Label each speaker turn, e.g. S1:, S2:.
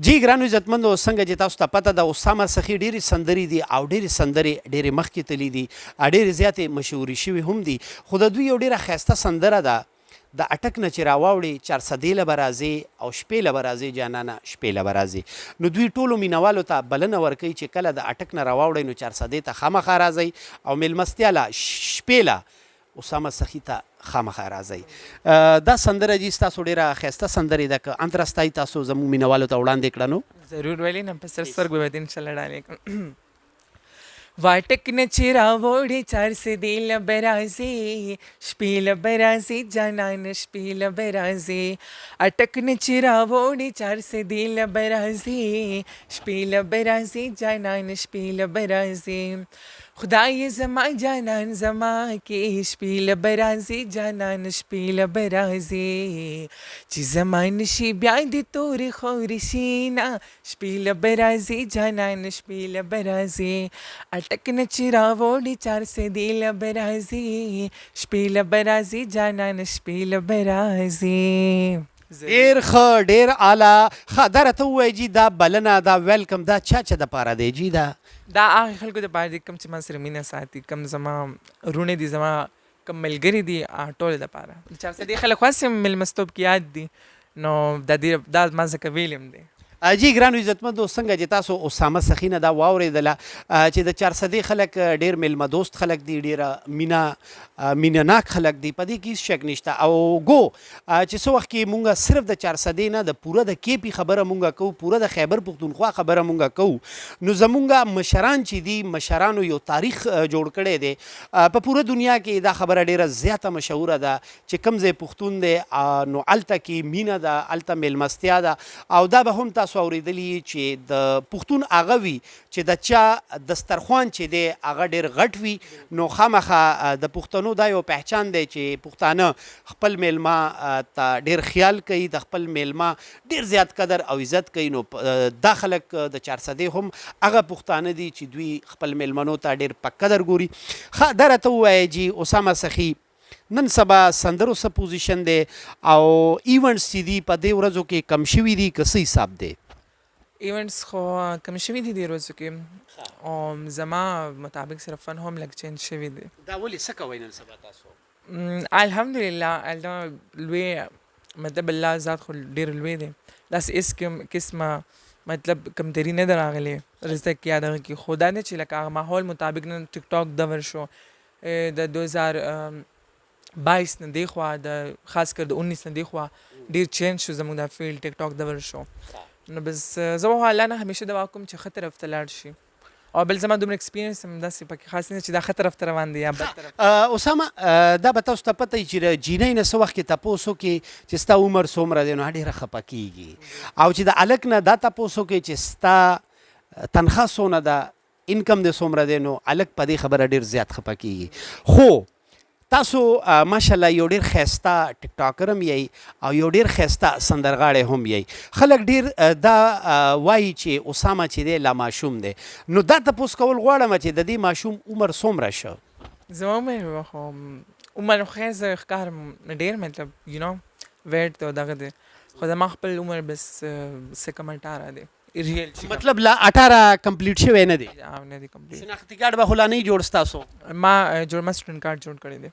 S1: جی ګرانو عزتمندو، څنګه چې تاسو ته پته ده، اسامه سخي ډېرې سندرې دي او ډېرې سندرې ډېرې مخکې تللي دي، ډېرې زیاتې مشهورې شوې هم دي، خو د دوی یو ډېره ښایسته سندره ده، د اټک نه چې راواوړې چارسدې له به راځې او شپې له به راځې جانانه شپې له به راځې. نو دوی ټولو مینوالو ته بلنه ورکوي چې کله د اټک نه راواوړئ نو چارسدې ته خامخا راځئ او میلمستیا له شپې له اسامه سخي ته خامخا راځئ. دا سندره جی ستاسو ډیره ښایسته سندرې ده، که انترستای تاسو زموږ مینوالو ته وړاندې کړه نو.
S2: ضرور، ولې نه، په سر سترګو به دې انشاءالله ډالۍ کړم. واټک نه چې راوړې چارسدې له به راځې، شپې له به راځې جانانه شپې له به راځې. اټک نه چې راوړې چارسدې له به راځې، شپې له به راځې جانانه شپې له به راځې. خدای زما جانان زما کې شپې له به راځې جانان شپې له به راځې. چې زما نشي بیا دې تورې خورې شینه، شپې له به راځې جانان شپې له به راځې. اټک نه چې راوړې چارسدې له به راځې، شپې له به راځې جانان شپې له به راځې.
S1: ډیر ښه، ډیر اعلی. ښه، دا راته ووایه جی، دا بلنه، دا ویلکم دا چا چا دپاره دی جی دا؟
S2: دا هغه خلکو دپاره دی کوم چې ما سره مینه ساتي، کوم زما وروڼه دي، زما کوم ملګري دي، ټولو دپاره. د چارسدې خلک خو هسې هم میلمستوب کې یاد دي، نو دا دې دا ما ځکه ویلي هم دی.
S1: جی ګرانو عزتمندو، څنګه چې تاسو اسامه سخي نه دا واورېدله چې د چارسدې خلک ډېر میلمه دوست خلک دي، ډېره مینه مینه ناک خلک دي، په دې کې هیڅ شک نشته. او ګو چې څه وخت کې مونږ صرف د چارسدې نه، د پوره د کې پي خبره مونږ کوو، پوره د خیبر پښتونخوا خبره مونږ کوو، نو زمونږ مشران چې دي، مشرانو یو تاریخ جوړ کړی دی. په پوره دنیا کې دا خبره ډېره زیاته مشهوره ده چې کوم ځای پښتون دی نو هلته کې مینه ده، هلته میلمستیا ده. او دا به هم تاسو اورېدلي چې د پښتون هغه وي چې د چا دسترخوان چې دی هغه ډېر غټ وي. نو خامخا د پښتنو دا یو پهچان دی چې پښتانه خپل میلمه ته ډېر خیال کوي، د خپل میلمه ډېر زیات قدر او عزت کوي. نو دا خلک د چارسدې هم هغه پښتانه دي چې دوی خپل میلمنو ته ډېر په قدر ګوري. ښه، دا راته ووایه جی اسامه سخي، نن سبا سندرو څه پوزیشن دی او ایونټس چې دي په دې ورځو کې کم شوي دي که څه حساب دی؟
S2: ایونټس خو کم شوي دي دې ورځو کې، او زما مطابق سره فن هم لږ چینج شوي دی.
S1: دا ولې، څه کوئ نن سبا تاسو؟
S2: الحمدلله، الله لوی، مطلب الله ذات خو ډېر لوی دی، داسې هېڅ کوم قسمه مطلب کمتري نه ده راغلې رزق یا دغه کې. خو دا نه چې لکه هغه ماحول مطابق نن ټیک ټاک دور شو، د 2022 نه دیخوا، د خاص کر د 19 نه دیخوا ډېر چینج شو زموږ دا فیلډ، ټیک ټاک دور شو. نو بس زه خو الله نه همیشه دعا کوم چې ښه طرف ته لاړ شي، او بل زما دومره ایکسپیرینس هم داسې پکې خاص نه چې دا ښه طرف ته روان دی یا بد طرف.
S1: اسامه، دا به تاسو ته پته وي چې د جینۍ نه څه وخت کې تپوس وکړي چې ستا عمر څومره دی نو ډېره خپه کېږي، او چې د هلک نه دا تپوس وکړي چې ستا تنخوا څونه ده، انکم دې څومره دی، نو هلک په دې خبره ډېر زیات خپه کېږي. خو تاسو ماشاءالله یو ډېر ښایسته ټیک ټاکر هم یئ او یو ډېر ښایسته سندرغاړی هم یئ. خلک ډېر دا وایي چې اسامه چې دی لا ماشوم دی، نو دا تپوس کول غواړم چې د دې ماشوم عمر څومره شو؟
S2: زما عمر خو عمر خو خیر زه ښکارم ډېر، مطلب یو نو ویټ ته دغه دی، خو زما خپل عمر بس څه کم 18 دی ریل چې
S1: مطلب لا 18 کمپلیټ شوی نه دی؟
S2: او نه دی کمپلیټ.
S1: شناختي کارت به خو لا نه جوړ ستاسو؟
S2: ما جوړ، ما سټوډنټ کارت جوړ کړی دی.